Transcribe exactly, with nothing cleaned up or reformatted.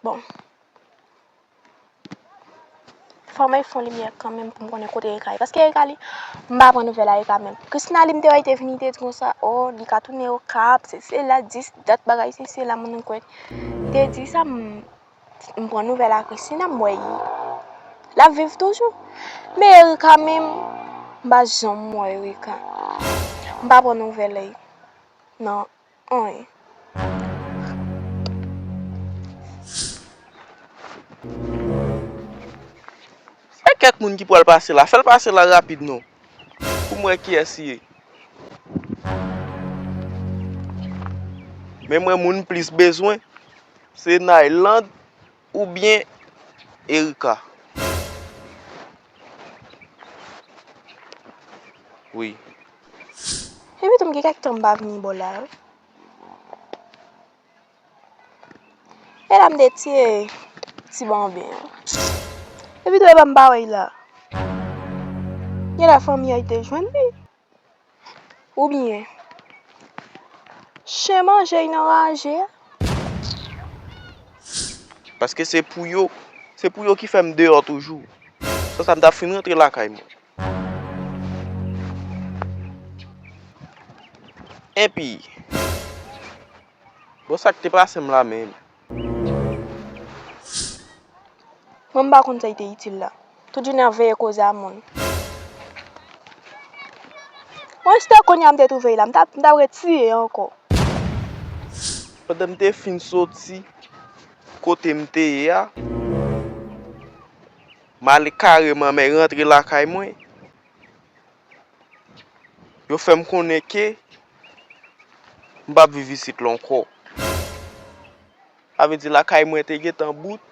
Bon. Fò mwen fè yon limyè kanmenm pou m konnen kote Erika ye. Paske Erika li, m pa pran nouvèl a Erika menm. Christina li m te wè li te vini, li te di konsa, o, li ka tounen Okap, se sela, dis dat bagay, se sela, moun kwè. Li te di sa, m, m pran nouvèl a Christina, m wè li. L ap viv toujou. Men Erika menm, m pa janm wè Erika. M pa pran nouvèl li. Non. Anyen. E kèk moun ki pral pase la, fè l pase la rapid non. Pou m wè kiyès li ye. Men mwen moun plis bezwen, se Nayland oubyen Erika. Wi. Epi tou m gen kèk tan m pa vini bò la. E la m te tire ti banben an. Epi tou e pa m pa wè l la. Genlè fanmi an te jwenn li. Oubyen chen manje l nan raje a. Paske se pou yo, se pou yo ki fè m deyò toujou. San sa m t ap fin rantre lakay mwen. Epi, bon, sa k te pase m la menm? Mwen m pa konn sa l te itil la. Tout jounen ap veye koze a moun. Mwen si te kounye a m te twouve l la, m t ap, m t ap ret tiye ankò. Pandan m te fin soti kote m te ye a, m ale kareman men rantre lakay mwen. Yo fè m konnen ke m p ap viv isit la ankò. Sa vle di lakay mwen te gentan bout,